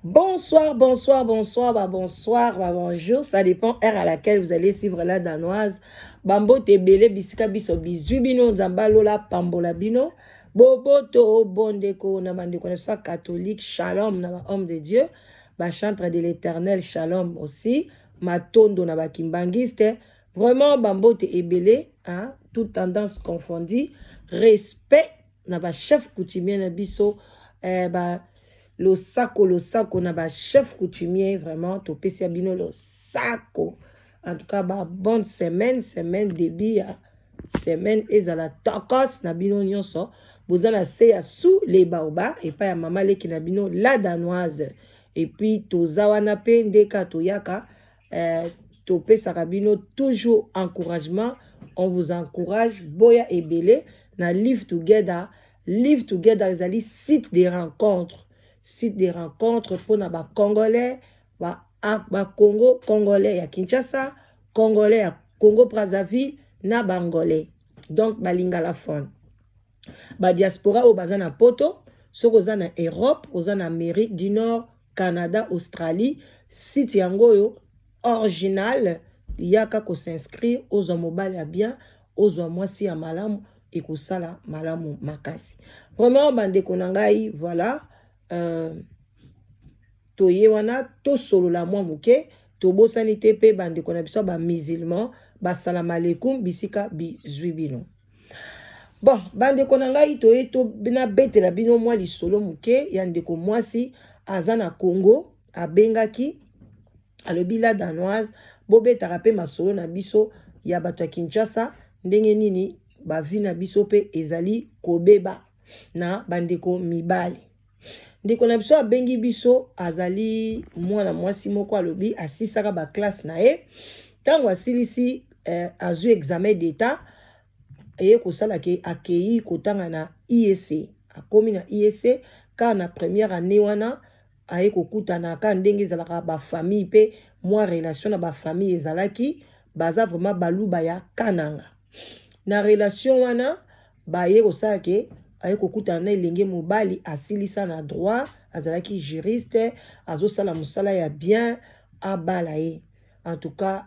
Bonsoir, bonsoir, bonsoir, bah bonsoir, bah bonjour. Ça dépend heure à laquelle vous allez suivre la danoise. Bambote ebele bisika biso bizui bino nzamba lola pambola bino. Boboto bondeko na bandeko na biso catholique shalom na ba homme de Dieu. Ba chantre de l'éternel shalom aussi. Matondo na ba kimbanguiste. Vraiment bambote ebele, hein, toute tendance confondue. Respect na ba chef coutumier na biso eh, ba losako losako na ba chef coutumier vraiment topesi ya bino losako en tout cas ba bonne semaine semaine début ya semaine ezala tokos na bino nyonso boza na se ya sous les baoba epai ya mama leki na bino la danoise et puis toza wana mpe ndeka toyaka eh, topesaka bino toujours encouragement on vous encourage boya ebele na live together live together ezali site de rencontre site de rencontre mpona bacongolais bacongo ba congolais ya kinshasa congolais ya congo brazzaville na bangolais donc balingala phone badiaspora oyo baza na poto soki oza na europe oza na amérique du nord canada australie site yango oyo original yaka kos'inscrire ozwa mobali ya bien ozwa mwasi ya malamu ekosala malamu makasi vraiment bandeko na ngai voilà toye wana tosolola mwa moke tobosani te mpe bandeko na biso ya bamusulman basalam alekum bisika bizwi bino bon bandeko na ngai toye nabetela bino mwa lisolo moke ya ndeko mwasi aza na congo abengaki alobi la danoise bobetaka mpe masolo na biso ya bato ya kinshasa ndenge nini bavi na biso mpe ezali kobeba na bandeko mibali ndeko na biso abengi biso azali mwana mwasi moko alobi asisaka baklasse na ye ntango asilisi azwi examen d'état eye kosala ke akei kotanga na IEC akomi na IEC kaka na première année wana aye kokutana kaka ndenge ezalaka bafamille mpe mwa relation na bafamille ezalaki baza vraiment baluba ya kananga na relation wana baye kosala ke aye kokutana na elenge mobali asilisa na droit azalaki juriste azosala mosala ya bien abala ye en tout cas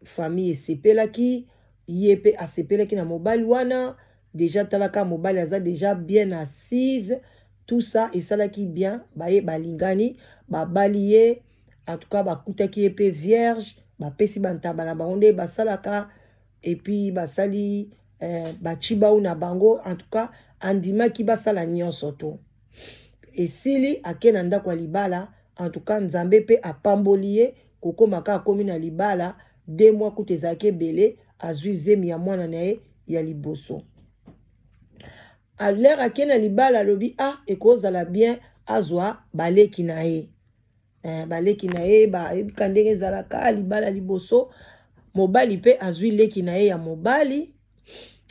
famille esepelaki ye mpe asepelaki na mobali wana deja talaka mobali aza deja bien assise tout ça esalaki bien baye balingani babali ye en tout cas bakutaki ye mpe vierge bapesi bantaba na bango nde basalaka et puis basali bachibau na bango en tout cas andimaki basala nyonso to esili ake na ndako ya libala en tout cas nzambe mpe apamboli ye kokóma ka akomi na libala 2 mois kuta ezalaki ebele azwi zemi ya mwana na ye ya liboso alere ake na libala alobi ah ekozala bien azwa baleki na ye baleki na ye bayebika ndenge ezalaka libala liboso mobali mpe azwi leki na ye ya mobali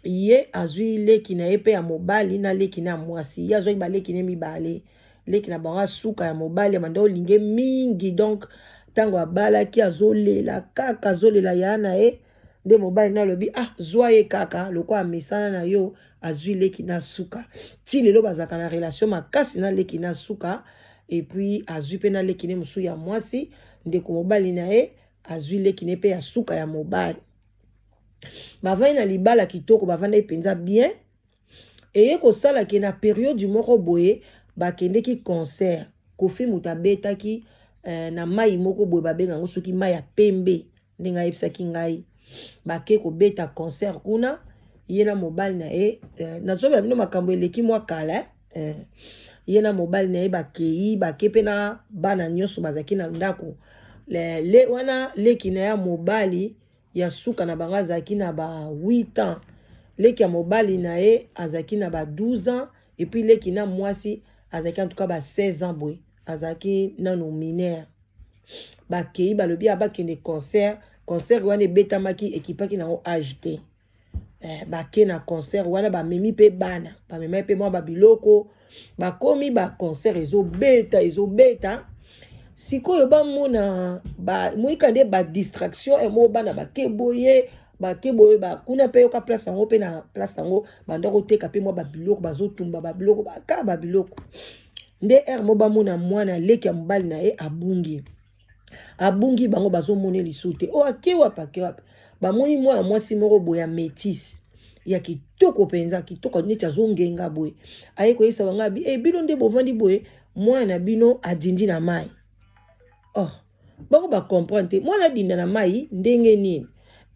ye azwi leki na ye mpe ya mobali na leki na ya mwasi ye azwaki baleki na ye mibale leki na bango asuka ya mobali abanda olinge mingi donc ntango abalaki azolela kaka azolela ya na ye nde mobali na alobi ah zwa ye kaka lokola amesana na yo azwi leki na suka ti lelo bazalaka na relation makasi na leki na suka et puis azwi mpe na leki ne mosusu ya mwasi ndeko mobali na ye azwi leki ne mpe ya suka ya mobali bavandi na libala kitoko bavandaki mpenza bien eye kosala ke na periode moko boye bakendeki concert kofi moto abetaki na mai moko boye babenga yango soki mai ya pembe ndenge ayebisaki ngai bake kobeta concert kuna ye na mobali na ye nazobela bino makambo eleki mwa kala ye na mobali na ye bakei bake mpe na bana nyonso bazalaki na ndako le, le, wana leki na ya mobali ya suka na bango azalaki na ba 8 ans leki ya mobali na ye azalaki na ba 12 ans et puis leki na mwasi azalaki en tout cas ba 16 ans boye azalaki nano mineur bakei balobi abakende concert concert wana ebetamaki ekipaki nango age te. Bake na concert wana, bamemi mpe bana, bamemaki mpe mwa babiloko. Bakomi, ba concert ezobeta, ezobeta. Sikoyo bamona moyika nde ba distraction moko. Bana bake boye, bake boye, kuna mpe yoka place yango mpe na place yango banda koteka mpe mwa babiloko, bazotumba babiloko, baka babiloko nde ere mo bamona mwana leki ya mobali na ye abungi. Abungi, bango bazomona lisusu te. O ake wapi? Ake wapi? Bamoni mwana mwasi moko boye ya métisse, ya kitoko mpenza, kitoko neti azongenga boye. Aye koyebisa bango, abi e bino nde bovandi boye, mwana na bino adindi na mai. Oh, bango ba comprendre te, mwana adinda na mai ndenge nini?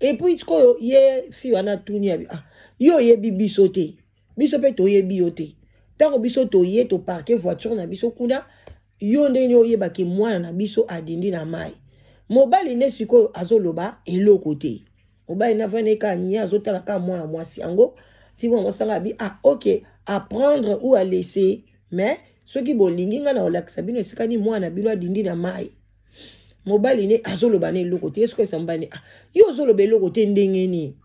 Et puis sikoyo ye fille wana atuni, abi: "Ah, yo oyebi biso te, biso mpe toyebi yo te. Ntango biso toye, to parquer voiture na biso kuna, yo ndenge oyebaki mwana na biso adindi na mai?" Mobali nde sikoyo azoloba eloko te. Mobali navandi kaka nye, azotala kaka mwana mwasi yango. Ti mwana mwasi yango abi: "Ah ok, à prendre ou à laisser, mais soki bolingi, ngai na kolakisa bino esika nini mwana na bino adindi na mai." Mobali ne azoloba na eloko te. Ye sikoyo esa mobali ne: "Ah, yo ozoloba eloko te ndenge nini?"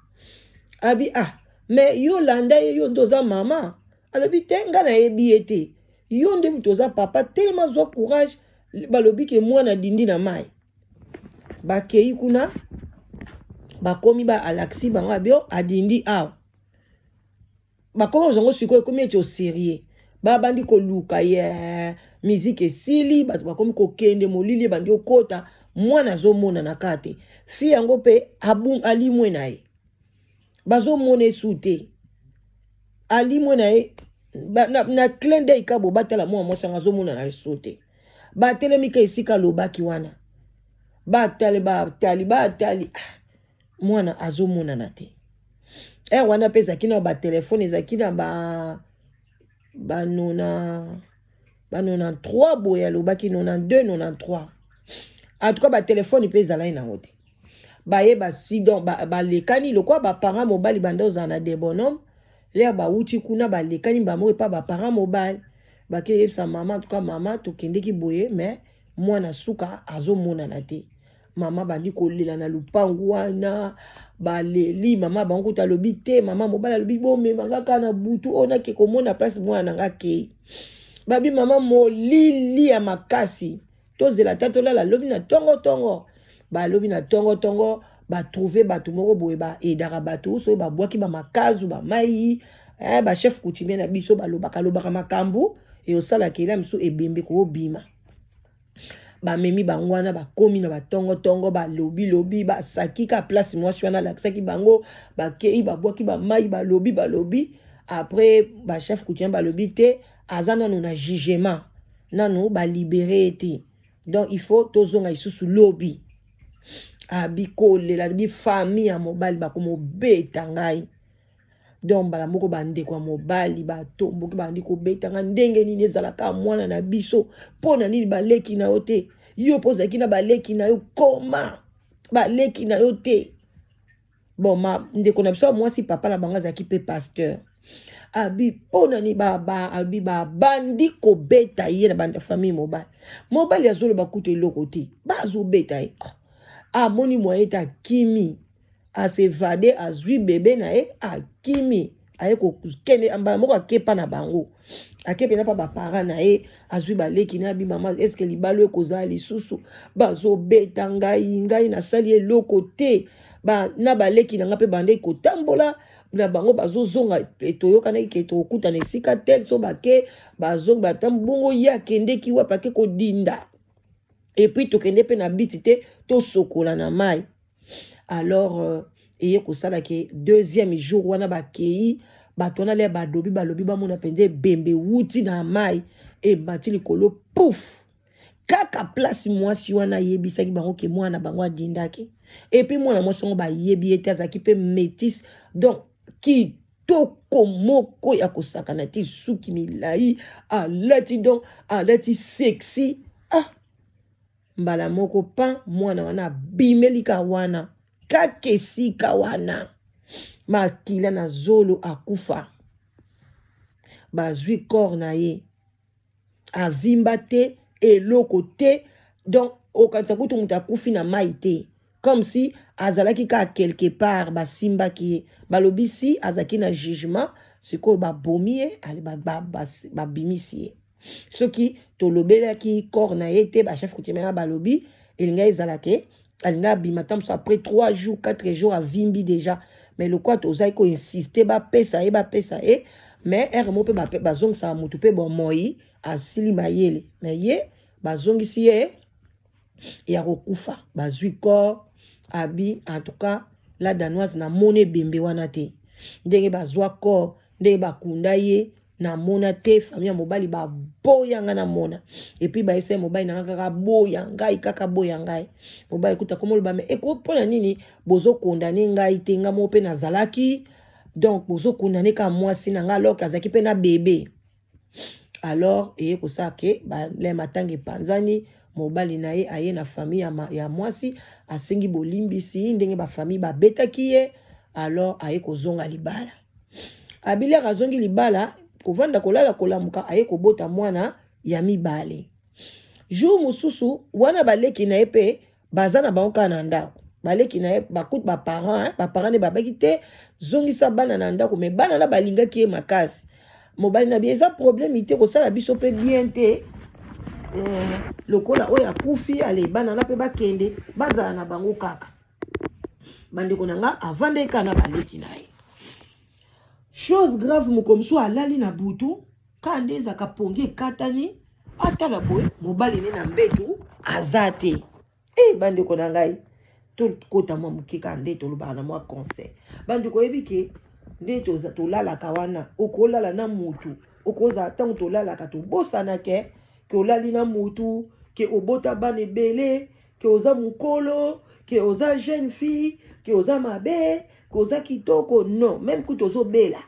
Abi: "Ah, mais yo landa ye, yo nde oza mama." Alobi: "Te, ngai nayebi ye te, yo nde moto oza papa, telema, zwa courage. Balobi ke mwana dindi na mai." Bakei kuna, bakomi, baalakisi bango, abi o adindi awa. Bakomi kozango sikoyo, ekomi eti au sérieux, babandi koluka ye. Miziki esili, bato bakomi kokende, molili ebandi okota, mwana azomonana kaka te. Fille yango mpe alimwe na ye, bazomona esu te, alimwe na ye. Na clin d'œil ka bo batala mwana mwasi yango, azomonana esu te. Batelemi ka esika alobaki wana, batali, batali, batali, ah, mwana azomonana te. Ere wana mpe ezalaki na ba téléphone, ezalaki na ba 93 boye, alobaki 92, 93 en tout cas. Ba téléphone mpe ezalaki nango te. Bayeba si donc balekani lokola ba parent mobali banda ozala na Debonhomme. Lere bawuti kuna, balekani bango epa ba parent mobali, bakeyebisa mama: "En tout cas mama, tokendeki boye, mais mwana suka azomonana te." Mama bandi kolela na lupangu wana, baleli. Mama bango kuta alobi te. Mama mobali alobi: "Bomema kaka na butu oyo, nake komona place mwana na nga akei." Babi: "Mama, molili ya makasi, tozela ta tolala, lobi na ntongo-ntongo." Balobi na ntongo-ntongo, ba trouver bato moko boye baaidaka bato soki babwaki bamakazu, bamai. Ba chef coutumier na biso balobaka lobaka makambo eosalaka ela mosusu ebembe koobima. Bamemi bango wana, bakomi na batongotongo, balobilobi, basaki ka place mwasi wana alakisaki bango. Bakei, babwaki bamai, balobi, balobi. Après ba chef coutumier balobi te, aza nano na jugement, nano ba libérer ye te, donc il faut tozonga lisusu lobi. Abi kolela, alobi: "Famille ya mobali bakomobeta ngai." Donc mbala moko bandeko ya mobali batomboki, bandi kobeta nga: "Ndenge nini ezalaka mwana na biso? Mpo na nini baleki na yo te? Yo mpo ozalaki na baleki na yo, koma baleki na yo te?" Bon, ma ndeko na biso ya mwasi, papa na bango azalaki mpe pasteur. Abi: "Mpo na nini?" Abi babandi kobeta ye na banda famille mobali. Mobali azoloba kutu eloko te, bazobeta ye. Amoni moye te, akimi, a s'évader, azwi bebe na ye, akimi, aye kokende mbala moko, akepa na bango, ake mpenza mpa ba parent na ye, azwi baleki na ye, abi: "Mama, eske libala ekozala lisusu? Bazobeta ngai, ngai nasali eloko te. Na baleki na ngai mpe bande kotambola na bango, bazozonga, toyokanaki ke tokutana esika tel." So bake, bazonga, batambo bongo. Ye akendeki wapi? Ake kodinda. Et puis tokende mpe na biti te, tosokola na mai. Alors eye kosala ke deuxième jour wana, bakei, bato wana lia balobi, balobi, bamona mpenza ebembe wuti na mai, ebati likolo, pouf, kaka place mwasi wana ayebisaki bango ke mwana bango adindaki. Et puis mwana mwasi yango bayebi ye te, azalaki mpe métisse, donc kitoko moko ya kosakana te, suki milai, alati, donc alati sexy. Ah, mbala moko pan mwana wana abimeli ka wana kaka esika wana, makila na zolo, akufa. Bazwi corps na ye, avimba te, eloko te, donc okanisa kutu moto akufi na mai te. Comme si azalaki kaka quelque part, basimbaki ye, balobi si azalaki na jugement, sikoyo babomi ye, babimisi ye. Soki tolobelaki corps na ye te, bachef coutumier na balobi elingai ezala ke alingai abima ta mosusu après 3 jours, 4 jours, avimbi déjà. Mais lokola tozali koinsiste, bapesa ye, bapesa ye. Mais ere moko mpe bazongisaka motu mpe bomoi, asili mayele. Mais ye bazongisi ye ya kokufa, bazwi corps. Abi en tout cas, la Danoise, namoni ebembe wana te. Ndenge bazwa corps, ndenge bakunda ye, namona te. Famille ya mobali baboya nga namona. Et puis bayesa ye, mobali nanga kaka boya ngai, kaka boya ngai. Mobali kuta komoloba: "Me eko mpona nini bozokondane ngai te? Nga moko mpe nazalaki, donc bozokondane kaka mwasi na nga, alors azalaki mpe na bebe." Alors eye kosala ke bale matanga epanzani. Mobali na ye aye na famille ya mwasi, asengi bolimbisi ndenge bafamille babetaki ye. Alors aye kozonga libala. Abiliaka azongi libala, kovanda, kolala, kolamuka, aye kobota mwana ya mibale. Jour mosusu wana, baleki na ye mpe baza na bango kaka na ndako. Baleki na ye bakuti baparent, baparent nde babaki te: "Zongisa bana na ndako." Me bana na balingaki ye makasi. Mobali na bi eza problème te, kosala biso mpe bien te. Lokola oyo akufi, ale bana na mpe bakende, bazala na bango kaka. Bandeko na nga, avandaki kaka na baleki na ye. Chose grave, moko mosusu alali na butu kaka nde ezalaka, pongi ekatani, atala boye, mobali ne na mbetu aza te. E bandeko na ngai, tokota mwa moke kaka nde tolobaka na mwa conseil. Bandeko, oyebi ke nde tolalaka wana, okolala na mutu, okozala ntango tolalaka, tobosana ke olali na mutu, ke obota bana ebele, ke oza mokolo, ke oza jeune fille, ke oza mabe, ke oza kitoko. Non, même kutu ozobela,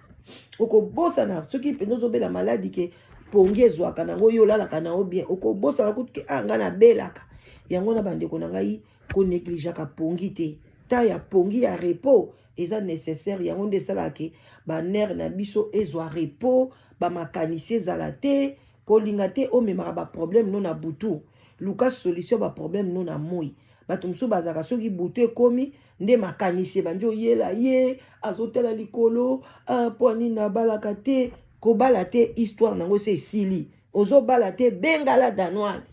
okobosana. Soki mpenza ozobela maladi ke pongi ezwaka nango yo, olalaka nango bien, okobosana kutu ke ah, ngai nabelaka yango. Na bandeko na ngai, konégligeaka pongi te. Ta ya pongi ya repos eza nécessaire. Yango nde esalaka ke banerfs na biso ezwa repos, bamakanisi ezala te. Kolinga te omemaka baproblème no na butu. Luka solution baproblème no na moi. Bato mosusu bazalaka, soki butu ekomi nde makanisi ebandi oyela ye, azotala likolo: "Ah, mpo nini nabalaka te?" Kobala te, histoire nango ese esili. Ozobala te, bengala Danoise,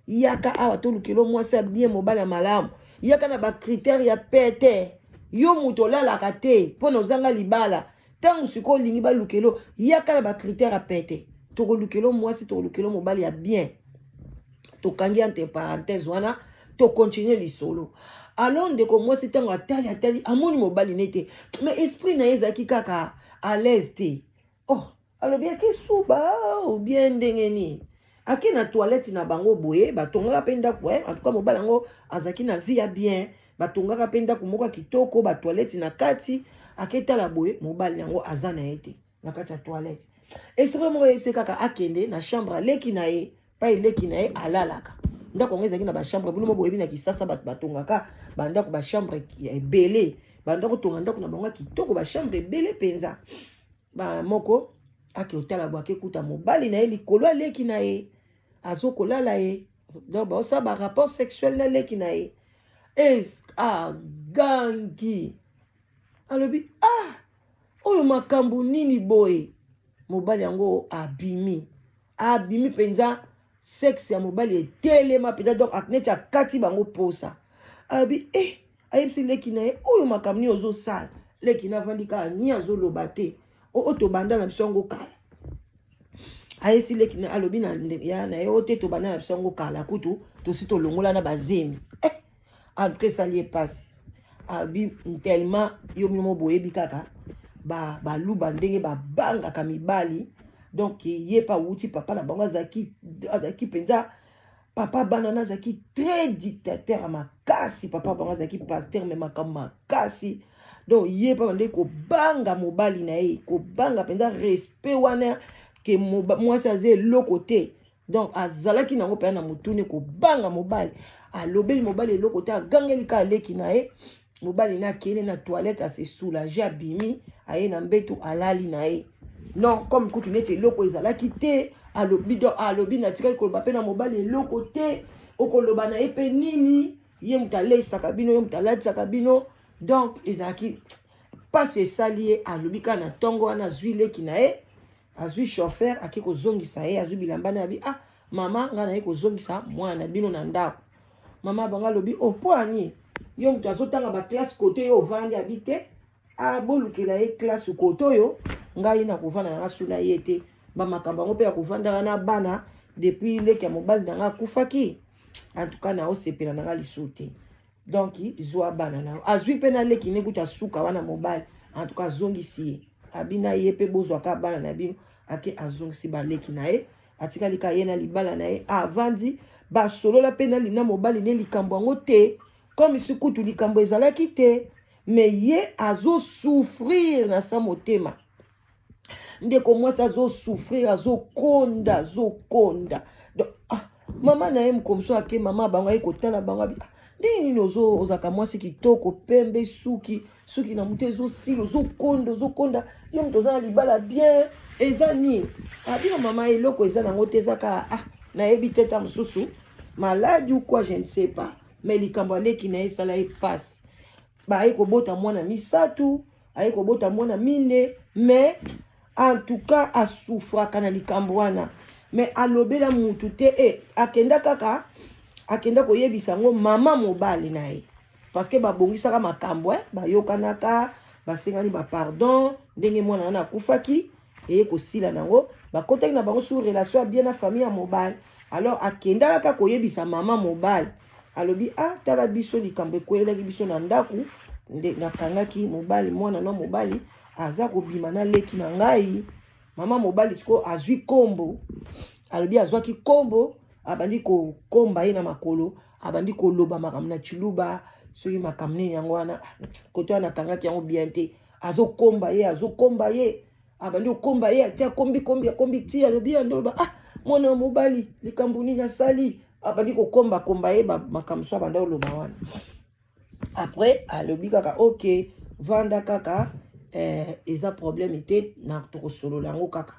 yaka awa, tolukela mwasi ya bien, mobali ya malamu. Yaka na bacritère ya pete. Yo moto olalaka te mpo na ozanga libala, ntango sikoyo olingi balukelo, yaka na bacritère ya pete, tokolukela mwasi, tokolukela mobali ya bien. Tokangi entre parenthèse wana, tokontinue lisolo. Alors ndeko mwasi, ntango atali, atali, amoni mobali ne te, mais esprit na ye ezalaki kaka à l'aise te. Oh, alobi ake suba ou bien ndenge nini? Ake na toilette na bango boye, batongaka mpe ndako. En tout cas, mobali yango azalaki na vie ya bien, batongaka mpe ndako moko ya kitoko, batoilette na kati. Aketala boye, mobali yango aza na ye te na kati ya toilette. Esprit moko eyebisi kaka akende na chambre aleki na ye, pa eleki na ye alalaka. Ndako yango ezalaki na bachambre. Bino mo boyebi, na Kisasa bato batongaka bandako, bachambre ebele. Banda kotonga ndako na bango ya kitoko, bachambre ebele mpenza. Moko ake otala bo, akekuta mobali na ye likolo aleki na ye, azokolala ye, donc baosala barapport sexuel na leki na ye. Agangi, alobi: "Ah, oyo makambo nini boye?" Mobali yango abimi, abimi mpenza, sexe ya mobali etelema mpenza, donc neti akati bango posa. Alobi eh, ayebisi leki na ye: "Oyo makambo nini ozosala?" Leki na avandi kaka ni azoloba te. Oyo tobanda na biso yango kala. Ayesi leki na, alobi na ya na ye: "Oyo te, tobanda na biso yango kala, kutu tosi tolongola na bazemi." Eh, en tout cas esali ye mpasi. Abi tellement, yo bino mo boyebi kaka baluba ndenge babangaka mibali. Donc ye mpe awuti, papa na bango azalaki mpenza, papa bana na azalaki très dictateur ya makasi. Papa bango azalaki pasteur, me makambo makasi. Donc ye mpe bande kobanga mobali na ye, kobanga mpenza, respect wana ke mwasi aza eloko te. Donc azalaki nango mpenza na motuni, kobanga mobali. Alobeli mobali eloko te, agangeli kaka aleki na ye. Mobali na akende na toilette, ase soulage, abimi, aye na mbeto, alali na ye. Non, comme kutu neti eloko ezalaki te. Alobi, donc alobi: "Natikali koloba mpe na mobali eloko te." Okoloba na ye mpe nini? Ye moto aleisaka bino, ye moto alatisaka bino. Donc ezalaki mpasi esali ye. Alobi kaka na ntongo wana, azwi leki na ye, azwi chauffeur, ake kozongisa ye, azwi bilamba na ye, abi: "Ah mama, ngai naye kozongisa mwana na bino na ndako." Mama bango alobi: "O oh, mpo ani yo moto azotanga baclasse kote, yo ovandi?" Abi te, abolukela ye classe kote oyo ngai nakovanda nanga suna ye te. Bamakambo yango mpe ya kovandaka na bana depuis leki ya mobali na ngai akufaki, en tout cas naosepela na ngai lisusu te. Donc zwa bana na yo. Azwi mpe na leki ne kuta suka wana mobali, en tout cas azongisi ye, abi na ye mpe bozwaka bana na bino. Ake azongisi baleki na ye, atikali ka ye na libala na ye. Avandi, basolola mpe na mobali ne likambo yango te, comme si kutu likambo ezalaki te. Mais ye azosouffrir na sa motema. Ndeko mwasi azosouffrir, azokonda, azokonda. Donc ah, mama na ye mokomoso ake, mama bango aye kotala bango, abi: "Ah, ndenge nini ozalaka mwasi kitoko, pembe, suki suki na moto ezosila, ozokonda, ozokonda, yo moto oza na libala bien, eza nini?" Abino: "Mama, eloko eza nango te, eza kaka, ah, nayebi te, ta mosusu maladie ou quoi, je ne sais pas." Mais likambo aleki na ye esala ye pasi. Baye kobota mwana misato, aye kobota mwana mine, mais en tout cas asouffraka na likambo wana, mais alobela mutu te. E akenda kaka, akenda koyebisa yango mama mobali na ye, parce que babongisaka makambo, bayokanaka, basengani bapardon ndenge mwana wana akufaki, eye kosila nango, bakotaki na bango sur relation ya bien na famille ya mobali. Alors akendaka kaka koyebisa mama mobali, alobi: "Ah, tala biso likambo ekweyelaki biso na ndako, nde nakangaki mobali, mwana na mobali aza kobima na leki na ngai." Mama mobali sikoyo azwi kombo, alobi azwaki kombo, abandi kokomba ye na makolo, abandi koloba makambo na Chiluba, soki makambo nini yango wana kote wana, akangaki yango bien te. Azokomba ye, azokomba ye, abandi kokomba ye, atia akombi kombi, akombi ti alobi ya ndoloba: "Ah, mwana wa mobali, likambo nini asali?" Abandi kokomba komba ye makambo so abanda koloba wana. Après alobi kaka: "Ok, vanda kaka, eza problème te, na tokosolola yango kaka."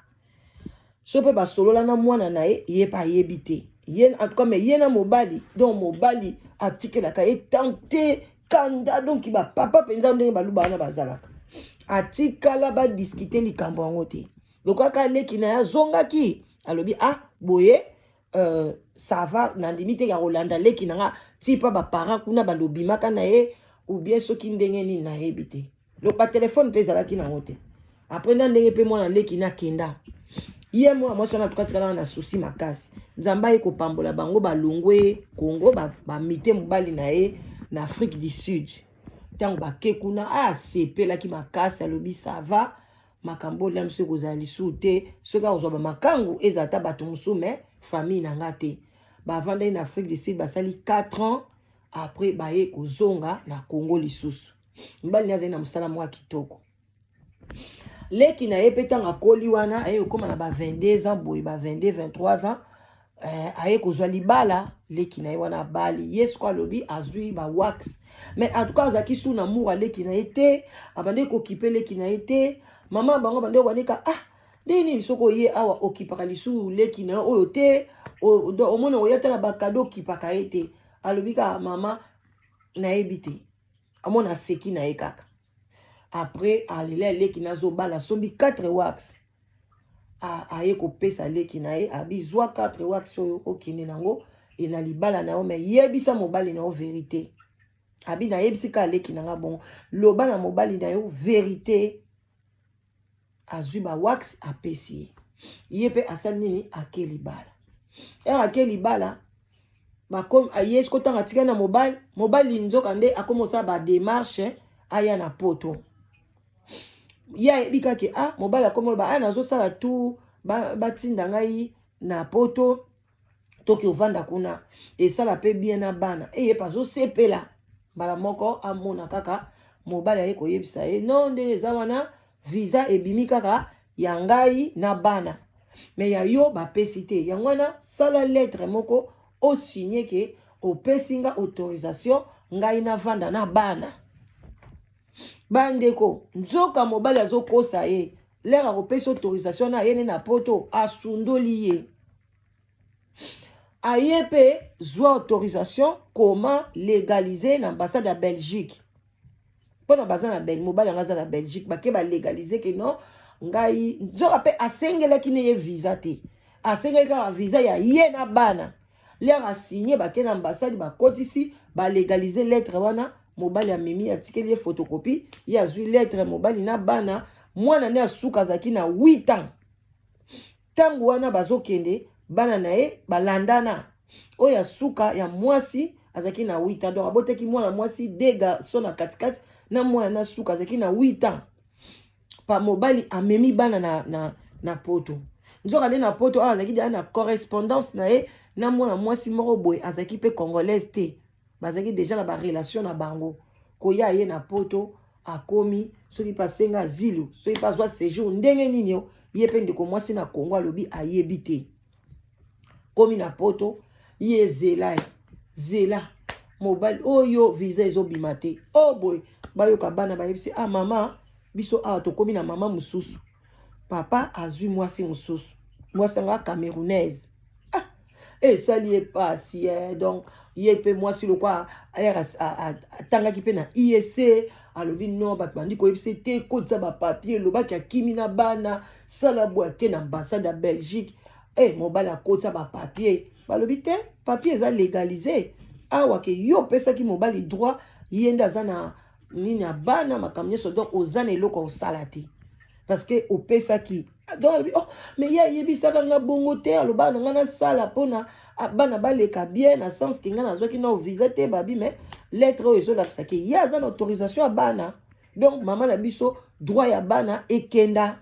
So mpe basolola na mwana na ye, ye mpe ayebi te ye, en tout cas. Mais ye na mobali, donc mobali atikelaka ye tant te kanda. Donc bapapa mpenza ndenge baluba wana bazalaka, atikala badiscuter likambo yango te. Lokaka leki na ye azongaki, alobi: "Ah boye, ça va, nandimi te ya kolanda leki na nga ti mpa baparent kuna balobimaka na ye ou bien soki ndenge nini, nayebi te." Batelefone mpe ezalaki nango te. Après na ndenge mpe mwana leki nakenda ye, mwana mwasi wana tuka tikalaka na souci makasi. Nzambe aye kopambola bango, balongwe Congo, bamite mobali na ye na Afrique du Sud. Ntango bake kuna, asepelaki makasi, alobi: "Ça va, makambo olia mosu ekozala lisusu te. Soki akozwa bamakangu, ezala ata bato mosusu, mais famille na nga te." Bavandaki na Afrique du Sud, basali 4 ans. Après baye kozonga na Congo lisusu. Mobali ne azali na mosala moko ya kitoko. Leki na ye mpe, ntango akoli wana, aye kokóma na ba 22 ans boye, ba 22 23 ans, aye kozwa libala. Leki na ye wana abali ye. Siko alobi azwi ba wax, mais en tout cas azalaki su na amour aleki na ye te, abandeki kokipe leki na ye te. Mama bango abandeki kobanika: "Ah, ndenge nini soki oye awa okipaka lisusu leki na yo oyo te? Omona oya ta na bacadeau, okipaka ye te." Alobi kaka: "Mama, nayebi te." Amona aseki na ye kaka. Après alela leki nazobala, asombi 4 wax, aye kopesa leki na ye, abi: "Zwa 4 wax oyo, okende nango e na libala na yo, mais yebisa mobali na yo vérité." Abi: "Nayebisi kaka leki na nga bongo, loba na mobali na yo vérité." Azwi ba wax, apesi ye. Ye mpe asali nini? Ake libala. Ere ake libala, ye siko ntango atikali na mobali, mobali nzoka nde akomi kosala badémarche aya na Poto. Ye ayebi kaka: ah, mobali akomi oloba: "Aya, nazosala tu, batinda ngai na Poto, toki ovanda kuna, esala mpe bien na bana." Eye mpe azosepela. Mbala moko amona kaka mobali aye koyebisa ye: "No, ndenge eza wana, visa ebimi kaka ya ngai na bana, mais ya yo bapesi te. Yango wana sala lettre moko, osigne ke opesi nga autorisation ngai navanda na bana." Bandeko, nzoka mobali azokosa ye. Lere akopesa autorisation na ye ne na Poto, asundoli ye. Aye mpe zwa autorisation koma legaliser na ambassade ya Belgique. Mpona baza na Belgique, mobali yango aza na Belgique, bake ba legaliser ke non ngai nzoka mpe asengelaki ne ye visa te, asengelaki kaka visa ya ye na bana. Lere asigne, bake na ambassade, bakotisi, balegalize lettre wana. Mobali amemi, atikeli ye photocopie, ye azwi lettre, mobali na bana. Mwana nde asuka azalaki na 8 ans ntango wana bazokende, bana na ye balandana. Oyo asuka ya mwasi azalaki na 8 ans, donc abotaki mwana mwasi, deux garçons na katikati na mwana na suka azalaki na 8 ans. Pa mobali amemi bana na poto. Nzoka nde na poto awa azalaki deja na correspondance na ye na mwana mwasi moko boye, azalaki mpe congolaise te, bazalaki deja na barelation na bango. Koya ye na poto, akomi soki mpe asenga asile, soki mpe azwa séjour ndenge nini, yo ye mpe ndeko mwasi na Kongo alobi ayebi te. Komi na poto, ye zela zela mobali oyo, visa ezobima te. O oh, boye bayoka bana bayebisi: "Ah mama, biso awa tokomi na mama mosusu, papa azwi mwasi mosusu, mwasi yango camerounaise." Ah, esali ye pasi eh. Donc ye mpe mwasi lokwa atangaki mpe na IEC, alobi non, bato bandi koyebisa te, kotisa bapapier, elobaki akimi na bana, sala boye, ake na ambassade ya Belgique. Mobali akotisa bapapier, balobi te, papier eza légalisé awa ke yo opesaki mobali droit, ye nde aza na nini ya bana, makambo nyonso, donc oza na eloko osala te parce que opesaki. Donc alobi: "Oh, mais ye ayebisaka nga bongo te, alobaka na nga nasala mpona bana baleka bien, na sens ke nga nazwaki na visa te." Babi: "Mais lettre oyo ezolakisa ke ye aza na autorisation ya bana." Donc mama na biso, droit ya bana ekenda.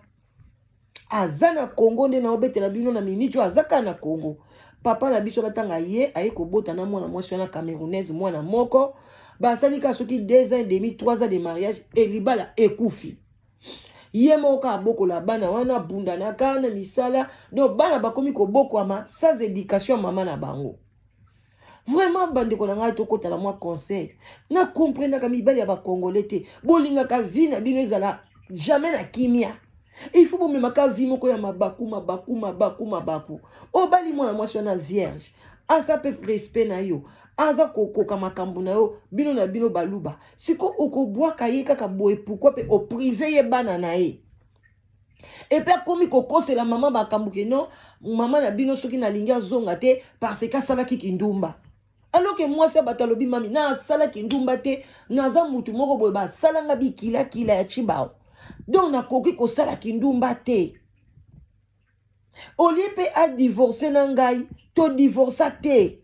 Aza na Congo nde naobetela bino na miniti oyo, aza kaka na Congo. Papa na biso batanga ye aye kobota na mwana mwasi wana camerounaise mwana moko. Basali kaka soki 2 ans et demi, 3 ans de mariage, elibala ekufi. Ye moko kaka abokola bana wana, abundanaka na misala, donc bana bakomi kobokwama sans éducation ya mama na bango. Vraiment, bandeko na ngai, tokotala mwa conseil. Na comprenaka mibali ya bacongolais te. Bolingaka vie na bino ezala jamais na kimia. Il faut bomemaka vie moko ya mabaku, mabaku, mabaku, mabaku. Obali mwana mwasi wana vierge, aza mpe respect na yo, aza kokoka makambo na yo, bino na bino baluba. Siko okobwaka ye kaka boye, pourquoi? Mpe opriver ye bana na ye. Epe akomi kokosela mama makambo ke non, mama na bino soki nalingi azonga te parce que asalaki kindumba, alors que mwasi ya bato alobi: "Mami, na asalaki ndumba te, naza mutu moko boye, basalanga bikilakila ya cibao, donc nakoki kosala kindumba te." Olie mpe adivorce na ngai, todivorsa te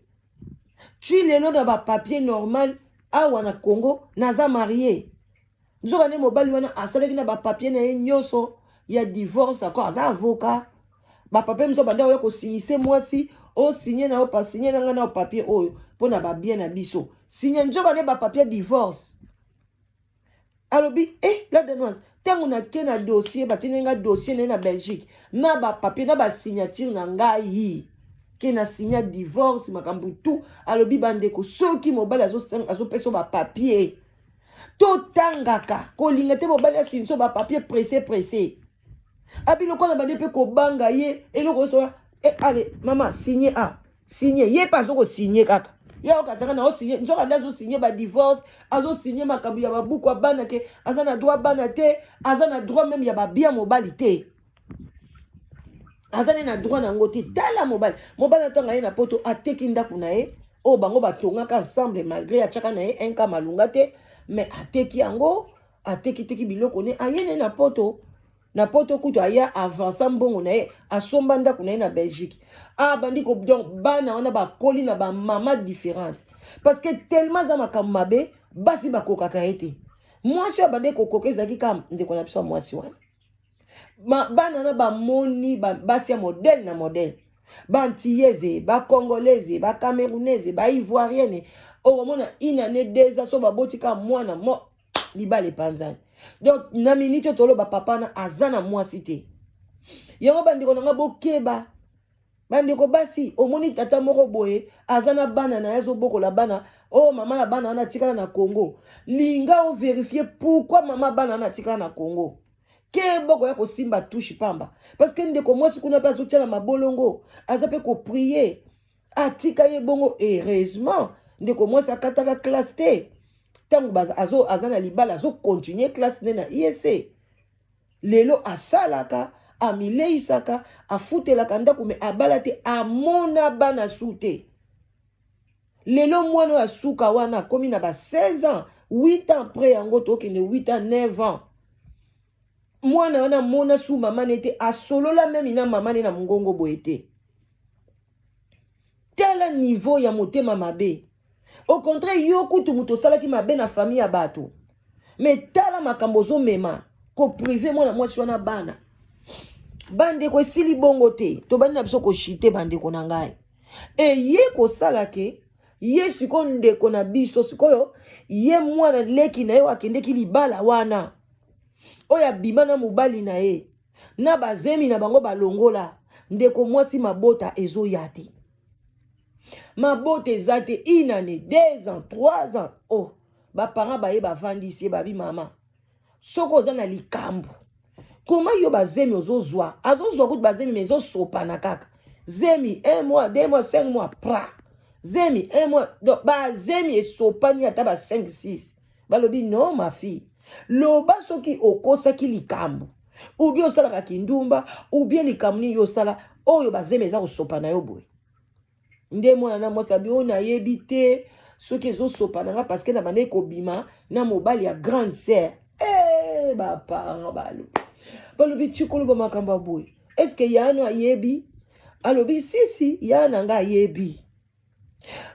ti lelo na bapapier normal awa na Congo naza marié. Nzoka nde mobali wana asalaki na bapapier na ye nyonso ya divorce, ako aza avocat, bapapier mosusu banda oya kosignise mwasi: "Osigne na yo, pasigne na ngai na papier oyo mpo na babien na biso, signe." Nzoka nde bapapier divorce. Alobi: "Eh, la Danoise, ntango nake na dossier, batindi nga dossier na ye na Belgique na bapapier na basignature na ngai ke na signa divorce, makambo tu." Alobi: "Bandeko, soki mobali azopesa bapapier, totangaka. Kolinga te mobali asignisa bapapier pressé pressé." Abi lokola bande mpe kobanga ye eloko nyonso: "Eh, allez mama, signe a signe." Ye mpe azokosigne kaka, ye okataka na osigne. Nzoka nde azosigne badivorce, azosigne makambo ya babuku ya bana ke aza na droit bana te, aza na droit même ya babia mobali te, aza nde na droit na yango te. Tala mobali, mobali ntango aye na poto, ateki ndako na ye oyo bango batongaka ensemble, malgré atiaka na ye inka malunga te, mais ateki yango, atekiteki biloko ne, aye ne na poto. Na poto kutu aya avansa mbongo na ye, asomba ndako na ye na Belgique. Abandi ko, donc bana wana bakoli na bamama différente parce que tellement aza makambo mabe, basi bakokaka ye te. Mwasi oyo abandi kokoka ezalaki kaka ndeko na biso ya mwasi wana. Bana na bamoni basi ya modèle na modèle, baantillaise, bacongolaise, bacamerounaise, baivoirienne. Okomona une année, 2 ans, so baboti kaka mwana mo, libala epanzani. Donc na miniti oyo toloba, papa na aza na mwasi te. Yango bandeko na nga, bokeba. Bandeko basi, omoni tata moko boye aza na bana na ye, azobokola bana oyo, oh, mama na bana wana atikala na Congo. Linga ovérifie pourquoi mama bana wana atikala na Congo. Ke bokoya kosimba touche pamba, parce que ndeko mwasi kuna mpe azotia na mabolongo, aza mpe koprier. Atika ye bongo. Heureusement ndeko mwasi akataka classe te. Ntango aza na libala, azocontinue classe nde na ISC. Lelo asalaka, amileisaka, afutelaka ndako, me abala te, amona bana su te. Lelo mwana oyo asuka wana akomi na ba 16 ans, 8 ans après yango tokende 8 ans, 9 ans. Mwana wana amona su mama ne te, asolola même na mama ne na mongongo boye te. Tala niveau ya motema mabe. Au contraire, yo kutu moto osalaki mabe na famille ya bato, me tala makambo ozomema kopriver mwana mwasi wana bana. Bandeko, esili bongo te. Tobandi na biso koshite. Bandeko na ngai, eye kosala ke ye sikoyo, ndeko na biso sikoyo, ye mwana leki na ye oyo akendeki libala wana, oyo abima na mobali na ye na bazemi na bango balongola, ndeko mwasi mabota ezoya te, mabota eza te. Une année, 2 ans, 3 ans. Oh, baparent baye, bavandisi ye, babi: "Mama, soki oza na likambo, koma yo bazemi ozozwa." Azozwa kutu bazemi, me ezosopana kaka. Zemi un mois, 2 mois, 5 mois, pra zemi un mois. Donc bazemi esopani ata ba 5, 6. Balobi: "Non, ma fille, loba soki okosaki likambo, ou bien osalaka kindumba, ou bien likambo nini yo osala oyo bazemi eza kosopa na yo boye." Nde mwana na mwasi abi: "Oyo nayebi te soki ezosopa na nga, parce que na bandeki kobima na mobali ya grande sœur." Eh, baparent balobi: "Tikoloba makambo ya boye, est-ce yano ayebi?" Alobi: "Sisi, ya na nga ayebi."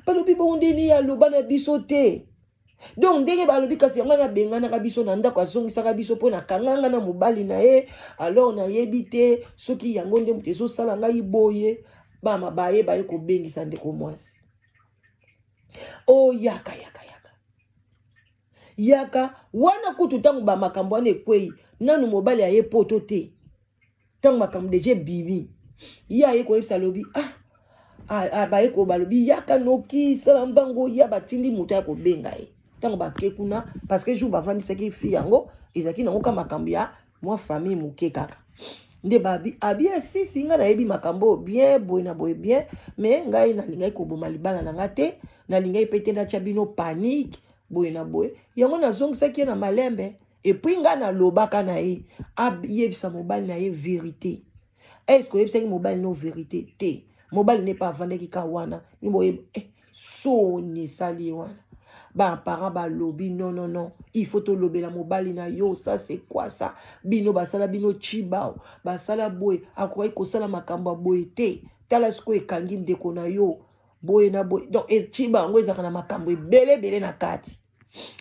Balobi: "Bongo ndeni aloba na biso te?" Donc ndenge balobi, kasi yango wana abenganaka biso na ndako, azongisaka biso mpo nakanganga na mobali na ye. Alors nayebi te soki yango nde moto ezosala ngai boye. Bama baye, baye kobengisa ndeko mwasi o: "Yaka, yaka, yaka, yaka." Wana kutu ntango bamakambo wana ekwei, nanu mobali aye poto te. Ntango makambo déjà ebimi, ye aye koyebisa, alobi: "Ah, baye ko." Balobi: "Yaka noki, sala mbango ya." Batindi moto ya kobenga ye. Ntango bake kuna, parce que jour bavandisaki fille yango, ezalaki nango ka makambo ya mwa famille moke kaka. Nde babi abi: "Esisi ngai nayebi makambo oyo bien, boye na boye bien, me ngai nalingaki koboma libala na nga te, nalingaki mpe te natya bino panique boye na boye. Yango nazongisaki ye na malembe. Et puis ngai nalobaka na ye ayebisa mobali na ye vérité. Est-ce oyebisaki mobali no vérité te?" Mobali ne mpe avandaki ka wana ni boye, soni esali ye wana. Baparent balobi: "Non, non, non, il faut tolobela mobali na yo. Ça, c'est quoi ça? Bino basala bino chibao, basala boye, akoki kosala makambo ya boye te. Tala sikoyo ekangi ndeko na yo boye na boye." Donc chiba yango ezalaka na makambo ebele ebele na kati.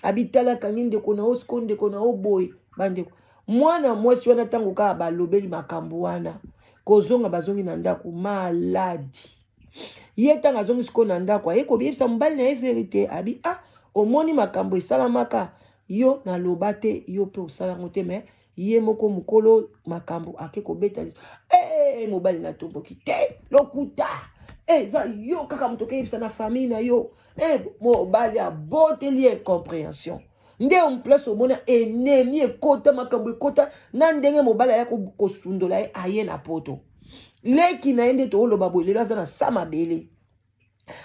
Abi: "Tala, akangi ndeko na yo sikoyo, ndeko na yo boye." Bandeko, mwana mwasi wana, ntango kaka balobeli makambo wana, kozonga bazongi na ndako, maladi ye. Ntango azongi sikoyo na ndako, aye koyebisa mobali na ye vérité. Abi: "Ah, omoni makambo esalamaka, yo naloba te, yo mpe osalango te." Me ye moko mokolo makambo ake kobeta liso. Hey, mobali natomboki te, lokuta eza yo kaka moto okeyebisa na famille na yo. Hey, mobali aboteli incompréhension. Nde place omona ennemi ekota, makambo ekota na ndenge mobali aya kosundola ye, aye na poto. Leki na ye nde tooloba boye, lelo aza na sa mabele,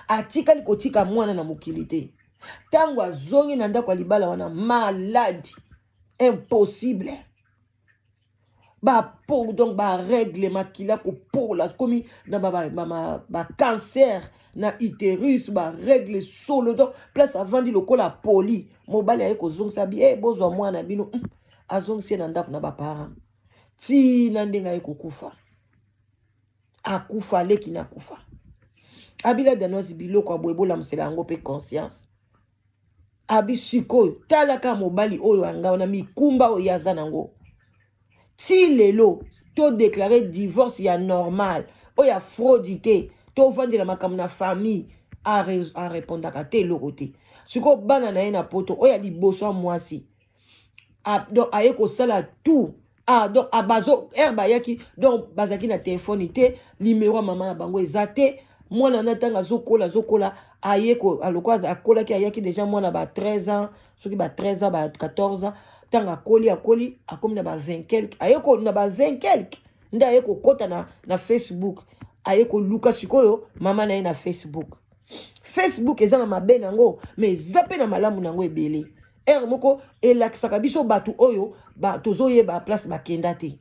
atikali kotika mwana na mokili te. Ntango azongi na ndako ya libala wana, maladi impossible, bapo donc barègle, makila kopola, komi na bacancer na utérus, barègle solo. Donc place avandi lokola poli, mobali aye kozongisa bi e bozwa mwana bino. Azongisi ye na ndako na baparent ntina ndenge aye kokufa. Akufa, aleki na akufa. Abila danoise, biloko ya boye bolamusela yango mpe conscience. Abi sikoyo talaka mobali oyo anga wana, mikumba oyo aza nango ti lelo. Todéclare divorce ya normal, oyo ya fraude te, tovandela makambo na famille. Arépondaka te, eloko te. Sikoyo bana na ye na poto, oyo ya liboso ya mwasi, donc aye kosala tout. Ah, donc abazo ere bayaki, donc bazalaki na telefone te, numéro ya mama na bango eza te. Mwana na ntango azokola, azokola, aye lokola akolaki, ayaki déjà mwana ba 13 ans, soki ba 13 ans, ba 14 ans. Ntango akoli, akoli, akomi na ba 20 quelque, aye na ba 20 quelque nde aye kokɔta na Facebook. Aye koluka sikoyo mama na ye na Facebook. Facebook eza na mabe na yango, mais eza mpe na malamu na yango ebele. Heure moko elakisaka biso bato oyo ba, tozoyeba place bakenda te.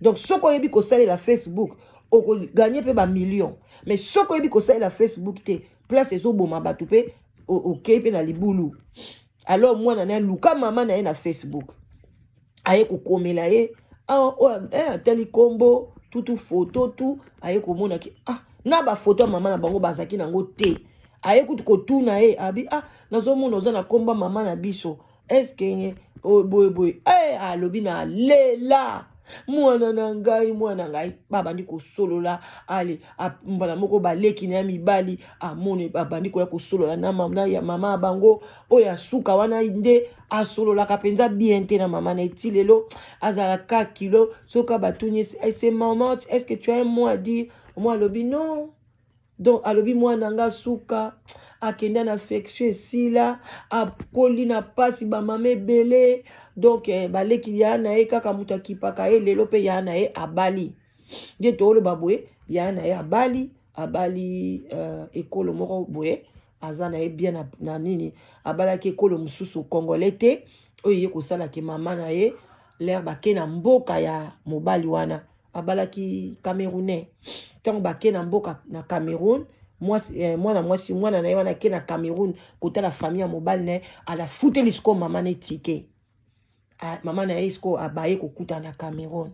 Donc soki oyebi kosalela Facebook, okoganye mpe bamillion. Mais soki oyebi kosalela Facebook te, place ezoboma bato mpe okei mpe na libulu. Alors mwana na ye aluka mama na ye na Facebook, aye kokomela ye awa oyo atali nkombo tutu foto tu, aye komona ke ah, na bafoto ya mama na bango bazalaki nango te. Aye kutu kotuna ye, abi: "Ah, nazomona oza na nkombo ya mama na biso, eske boye boye?" Alobi: "Na lela mwana na ngai, mwana na ngai." Babandi kosolola. Ale mbala moko baleki na ya mibali amoni, babandi koya kosolola na ya mama ya bango. Oyo asuka wana nde asololaka mpenza bien te na mama na eti. Lelo azalaka kilo. Soki batuni: "C'est maman, est-ce que tu as un mot à dire?" Moi alobi: "Non." Donc alobi: "Mwana nga suka akenda na affection, esila, akoli na mpasi, bamama ebele." Donc baleki ya na ye kaka moto akipaka ye. Lelo mpe ya na ye abali, nde tooloba boye, ya na ye abali ekolo moko boye, aza na ye bien na nini. Abalaki ekolo mosusu, congolais te. Oyo ye kosalaki mama na ye lere bake na mboka ya mobali wana, abalaki Camerounais. Ntango bake na mboka na Cameroun, mwana mwasi, mwana na ye wana ake na Cameroun kotala famille ya mobali na ye, alafuteli sikoyo mama na etike. Mama na ye sikoyo abaye kokutana na Cameroun,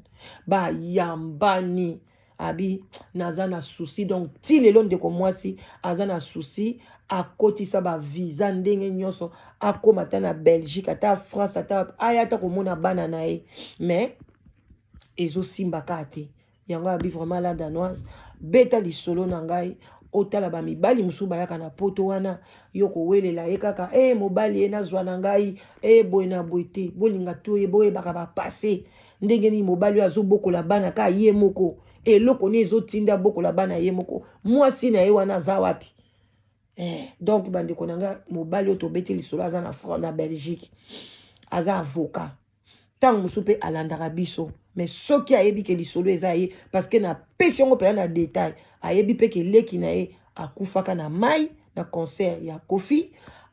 bayambani. Abi: "Naza na souci." Donc ti lelo ndeko mwasi aza na souci. Akotisa bavisa ndenge nyonso, akóma ata na Belgique, ata France, ata aya ata komona bana na ye, mais ezosimba kaka te. Yango abi: "Vraiment, la Danoise, beta lisolo na ngai." Otala bamibali mosusu bayaka na Poto wana, yo kowelela ye kaka mobali ye nazwa na ngai boye na boye te. Bolinga to ye, boyebaka bapase ndenge nini. Mobali oyo azobokola bana kaka ye moko, eloko nini ezotinda bokola bana ye moko? Mwasi na ye wana aza wapi? Donc bandeko na ngai, mobali oyo tobeti lisolo aza na Belgique, aza avocat. Ntango mosusu mpe alandaka biso, mais soki ayebi ke lisolo eza ye, parce que napesi yango mpenza na détail, ayebi mpe ke leki na ye akufaka na mai na concert ya Kofi.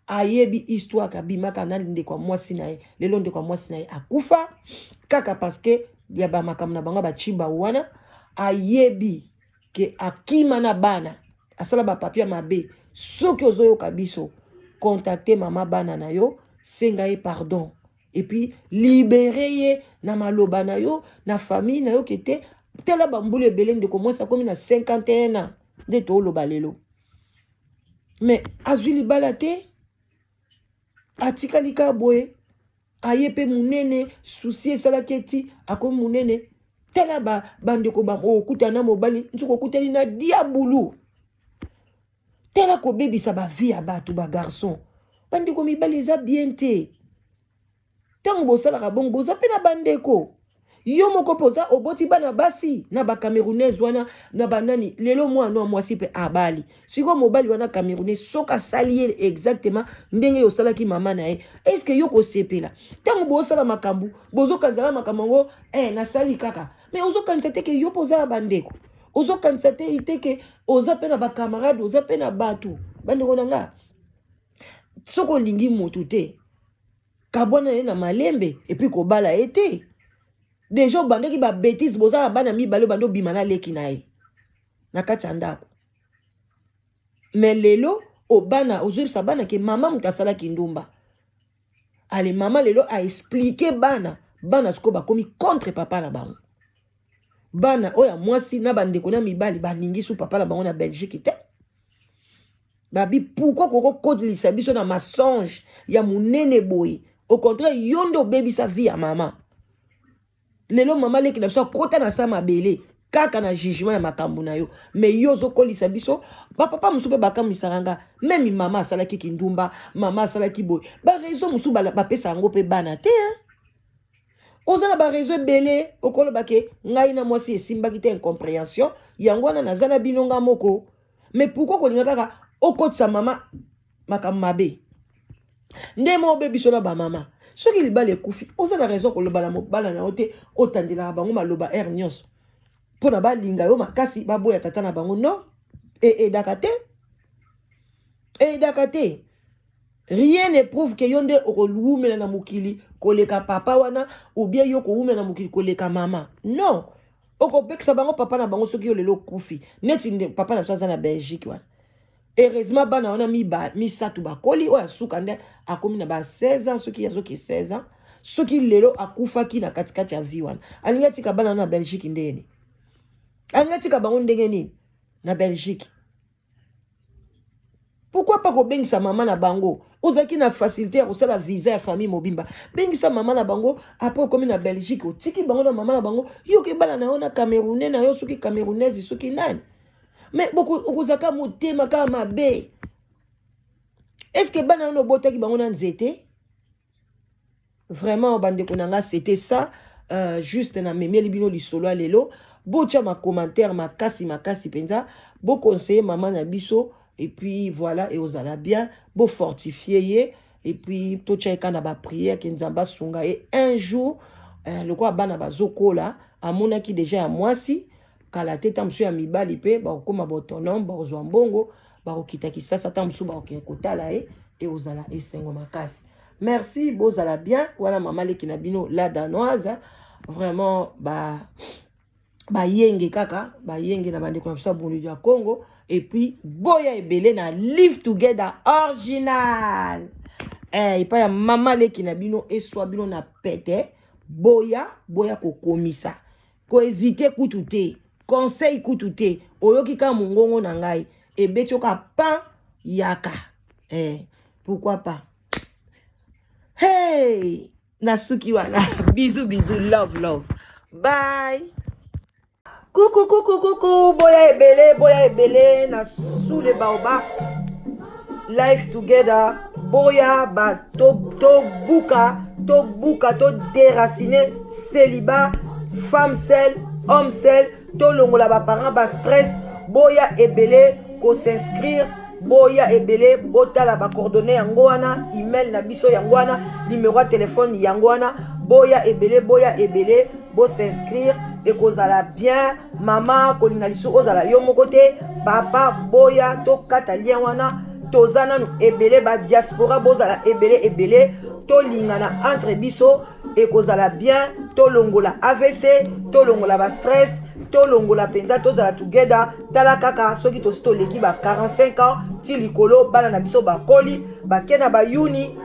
Ayebi histoire abimaka na ndeko ya mwasi na ye. Lelo ndeko ya mwasi na ye akufa kaka parce que ya bamakambo na bango bachiba wana. Ayebi ke akima na bana, asala bapapier mabe. Soki ozoyoka biso, contacte mama bana na yo, senga ye pardon et puis libère ye na maloba na yo na famille na yo ke te. Tala bambula ebele, ndeko mwasi akomi na 51 ans nde tooloba lelo, mais azwi libala te, atikali kaka boye. Aye mpe monene, souci esalaki eti akomi monene. Tala bandeko, okutana na mobali, nzoka okutani na diabulu. Tala kobebisa bavie ya bato, bagarçon. Bandeko mibali, eza bien te. Ntango bosalaka bongo, boza mpe na bandeko. Yo moko mpe oza oboti bana basi na bacamerounaise wana na banani. Lelo mwana wa mwasi mpe abali sikoyo mobali wana Camerounais. Soki asali ye exactement ndenge osalaki mama na ye, est-ce yo kosepela? Ntango bosala makambo, bozokanisa makambo yango nasali kaka, mais ozokanisa te ke yo mpe oza na bandeko, ozokanisa te te ke oza mpe na bacamarade, oza mpe na bato. Bandeko na nga, soki olingi motu te, kabwana ye na malembe et puis kobala ye te. Déjà obandaki babêtises, boza na bana mibale, obandi obima na leki na ye na kati ya ndako. Mais lelo obana ozoyebisa bana ke mama moto asalaki ndumba. Ale mama lelo aexpliquer bana, bana sikoyo bakomi contre papa na bango. Bana oyo ya mwasi na bandeko na mibali balingi su papa na bango na Belgique te. Babi: "Pourquoi kokokotelisa biso na mensonge ya monene boye? Au contraire, yo nde obebisa vie ya mama." Lelo mama leki na biso akota na sa mabele kaka na jugement ya makambo na yo, mais yo ozokolisa biso. Bapapa mosusu mpe bakamisaka nga, même mama asalaki kindumba, mama asalaki boye. Baraison mosusu bapesa yango mpe bana te, hein? Oza na baraison ebele, okoloba ke ngai na mwasi esimbaki te, incompréhension, yango wana naza na bino nga moko. Mais pourquoi kolinga kaka okotisa mama makambo mabe nde mo obe biso na bamama? Soki libala ekufi, oza na raison koloba na mobala na yo te. Otandelaka bango maloba heure nyonso. Mpo na balinga yo makasi, baboya tata na bango. Non, eedaka te, eedaka te. Rien ne prouve que yo nde okowumela na mokili koleka papa wana, ou bien yo kowumela na mokili koleka mama. Non, okopekisa bango papa na bango soki yo lelo okufi. Neti nde papa na biso aza na Belgique wana, heureusement bana wana misato bakoli. Oyo asuka nde akomi na ba 16 ans, soki azoki 16 ans. Soki lelo akufaki na katikati ya vie wana, alingi atika bana wana na Belgique ndenge nini? Alingi atika bango ndenge nini na Belgique? Pourquoi pas kobengisa mama na bango? Ozalaki na facilité ya kosala visa ya famille mobimba, bengisa mama na bango. Après okomi na Belgique, otiki bango na mama na bango, yo okebala na yo na Camerounais na yo, soki Camerounaise, soki nani. Mais okozalaka motema kaka mabe. Est-ce bana wana obotaki bango na nzete? Vraiment, bandeko na nga, c'était ça. Juste namemieli bino lisolo ya lelo. Botya bacommentaire makasi makasi mpenza, boconseiller mama na biso, et puis voilà, eozala bien. Bofortifie ye, et puis totya ye kaka na baprière ke Nzambe asunga ye un jour. Lokola bana bazokola, amonaki déjà ya mwasi kala te, ta mosusu ya mibali mpe bakokóma baautonome, bakozwa mbongo, bakokita Kisasa, ta mosusu bakokende kotala ye, eozala esengo makasi. Merci, bozala bien. Wana mama leki na bino, la Danoise. Vraiment, ba bayenge kaka bayenge na bandeko na biso ya Bundu ya Congo. Et puis boya ebele na Live Together original, epai ya mama leki na bino. Eswa bino na pete. Boya, boya kokomisa, kohésiter kutu te, conseil kutu te. Oyoki kaka mongongo na ngai ebeti oka pan, yaka. Pourquoi pas? Hey, nasuki wana. Bisous, bisous, love, love, bye. Kuku, kuku, kuku. Boya ebele, boya ebele na Sous le Baobab, Life Together. Boya ba tobuka, to tobuka, to déraciner célibat, femme seule, homme seul. Tolongola baparent bastress. Boya ebele kos'inscrire, boya ebele. Botala bacoordonnées yango wana, email na biso yango wana, numéro ya telefone yango wana. Boya ebele, boya ebele, bos'inscrire, ekozala bien. Mama kolinga lisusu ozala yo moko te. Papa, boya tokata lien wana. Toza nanu ebele, badiaspora bozala ebele ebele, tolingana entre biso, ekozala bien. Tolongola AVC, tolongola bastress, tolongola mpenza, tozala together. Tala kaka soki tosi toleki ba 45 ans ti likolo, bana na biso bakoli, bake na bayuni,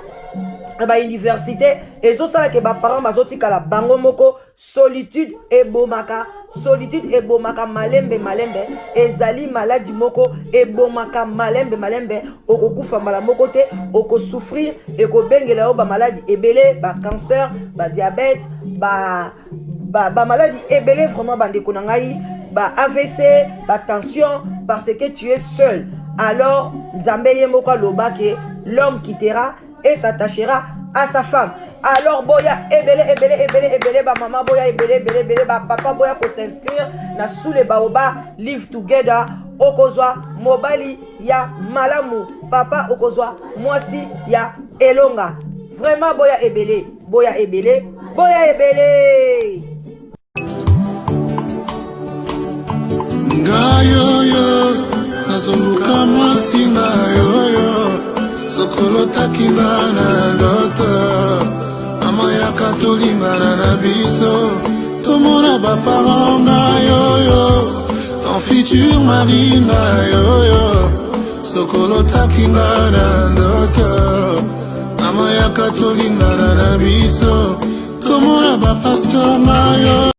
na bauniversité, ezosalaka baparent bazotikala bango moko. Solitude ebomaka, solitude ebomaka malembe malembe. Ezali maladi moko ebomaka malembe malembe. Okokufa mbala moko te, okosouffrir, ekobengela yo bamaladi ebele, bacancer, badiabète, bamaladi ba ebele. Vraiment, bandeko na ngai, ba AVC, batension, parce que tu es seul. Alors Nzambe ye moko aloba ke l'homme quittera et s'attachera à sa femme. Alors boya ebele, ebele, ebele, ebele. Bamama boya ebele, ebele, ebele. Bapapa boya kos'inscrire na Sous le Baobab Live Together. Okozwa mobali ya malamu, papa okozwa mwasi ya elonga. Vraiment, boya ebele, boya ebele, boya ebele. Ngai oyo nazoluka mwasi, ngai oyo sokolotaki nga na ndoto, mama yaka tolingana na biso, tomona baparent. Ngai oyo ton futur mari, ngai oyo sokolotaki nga na ndoto, mama yaka tolingana na biso, tomona bapasteur. Ngai oyo.